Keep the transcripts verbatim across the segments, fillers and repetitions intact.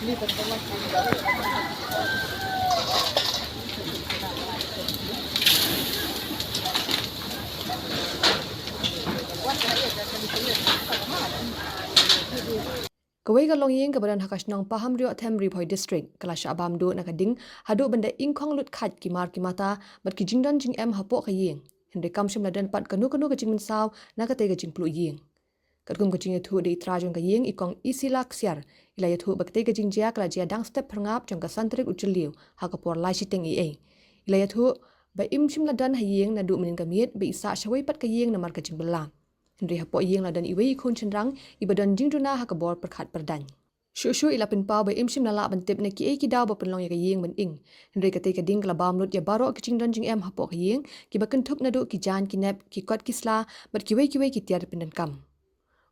Kawei ka longïing kaba don ha ka shnong Pahamrioh Them, Ri Bhoi District, ka la shah bam duh na ka ding haduh ban da ingkhong lut khait ki mar ki mata bad ki jingdon jingem hapoh ka ïing. Hynrei kam shym la don pat kano kano ka jingmynsaw na katei ka jingpluh ïing. Katkum ka jingïathuh da i trai jong ka ïing, i Kong Isila Ksiar, i la ïathuh ba katei ka jingjia ka la jia dang step phyrngap jong ka san tarik u Jylliew ha ka por lai shiteng eiei. I la ïathuh ba im shym la don ha ïing naduh mynnin ka miet ba i sah shawei pat ka ïing namar ka jingbylla. Hynrei hapoh ïing la don iwei i khun shynrang iba don jingduna ha ka bor pyrkhat pyrdaiñ. Shuh shuh i la pynpaw ba im shym la lah ban tip na kiei ki daw ba pynlong ïa ka ïing ban ing. Hynrei katei ka ding ka la bam lut ïa baroh ki jingdon jingem hapoh ka ïing, kiba kynthup naduh ki jaiñ ki nep, ki kot ki sla bad kiwei kiwei ki tiar pyndonkam.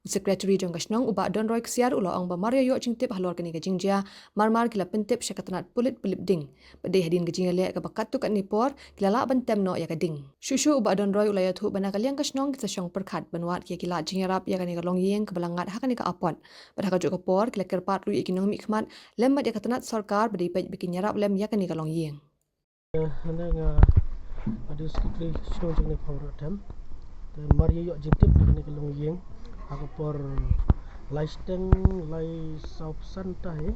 U Secretary jong ka shnong, u Bah Donroy Ksiar, u la ong ba mar ïoh jingtip halor kane ka jingjia, mar mar ki la pyntip sha ka tnat pulit pynlip ding. Bad dei hadien ka jingïaleh kaba katto katne por ki la lah ban tem noh ïa ka ding. Shuh shuh u Bah Donroy u la ïathuh ba na ka liang ka shnong ki sa shong pyrkhat ban wad ïa ki lad jingïarap ïa kane ka longïing kaba la ngat ha kane ka apot. Bad ha kajuh ka por ki la kyrpad ruh ïa ki nongmihkhmat lem bad ïa ka tnat sorkar ba dei peit ba kin ïarap lem ïa kane ka longïing. Hynrei nga, nga dei u Secretary shnong jong kane ka Pahamrioh Them. Te mar ïoh jingtip na kane ka longïing ha ka por lai shiteng lai saw phew san tahi.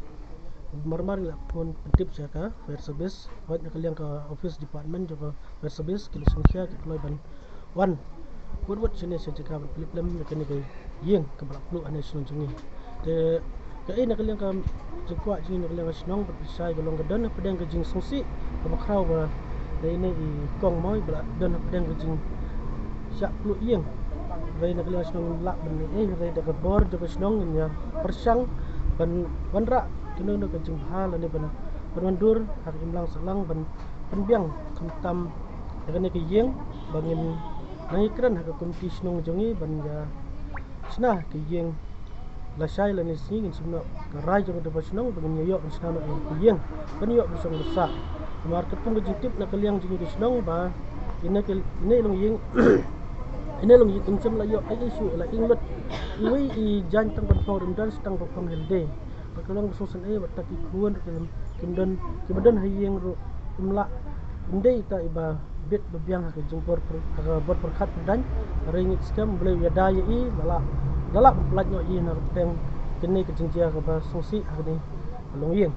Mar mar ngi la phone pyntip sha ka fire service, wat na ka liang ka office department jong ka fire service ki la shim sha ki kloi ban wan wut wut shane sha jaka ban pynlip lem ïa kane ka ïing kaba la pluh hane shnong jong ngi. Te kaei na ka liang ka jingkwah jong ngi na ka liang ka shnong bad pyrshah ka long ka don hapdeng ka jingsngewsih kaba khraw ba dei ne i kong mo ba la don hapdeng ka jingshah pluh ïing. Hynrei na ka liang ka shnong lah ban ne eh hynrei da ka bor jong ka shnong ngin ïa pyrshang ban wanrah kino kino ka jingbha lane ban ban wandur ha ka imlang sahlang ban pynbiang khamtam ïa kane ka ïing ba ngin nang ïakren ha ka komiti shnong jong ngi ban ïa shna ka ïing lashai lane sngi ngin sngewnoh ka rai jong ka dei ba shnong ba ngin ïa ïoh ban shna noh ïa ka ïing ban ïoh ban shong ban sah. Namar katkum ka jingtip na ka liang jong ngi ka shnong ba ine ka ine longïing ine longïing im shym la ïoh ai issue la ing lut iwei i jaiñ tang ban phong rim don tang ban phong helde. Ba ka long ka sngewsih eh ba ta ki khun ruh kim don kiba don ha ïing ruh kim lah im dei ta iba bit ba biang ha ka jingbor ha ka bor pyrkhat pyrdaiñ. Hynrei ngi skhem Blei u ïada ïa i la lah la lah ban pyllait noh ïa i na ka pdeng kane ka jingjia kaba sngewsih ha kane ka longïing.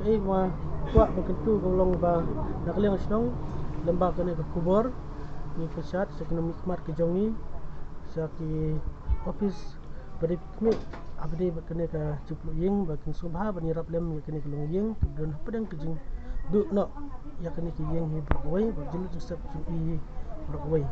Kaei ma kwah ba kyntu ka long ba na ka liang ka shnong lem bad kane ka khubor ngi pyrshah sha ki nongmihkhmat ka jong ngi sha ki office ba dei khmih ha ba dei bad kane ka jingpluh ïing ba kin sngewbha ban ïarap lem ïa kane ka longïing kaba don hapdeng ka jingduh noh ïa kane ka ïing hi baroh kawei ba jinglut jingsep jong i baroh kawei.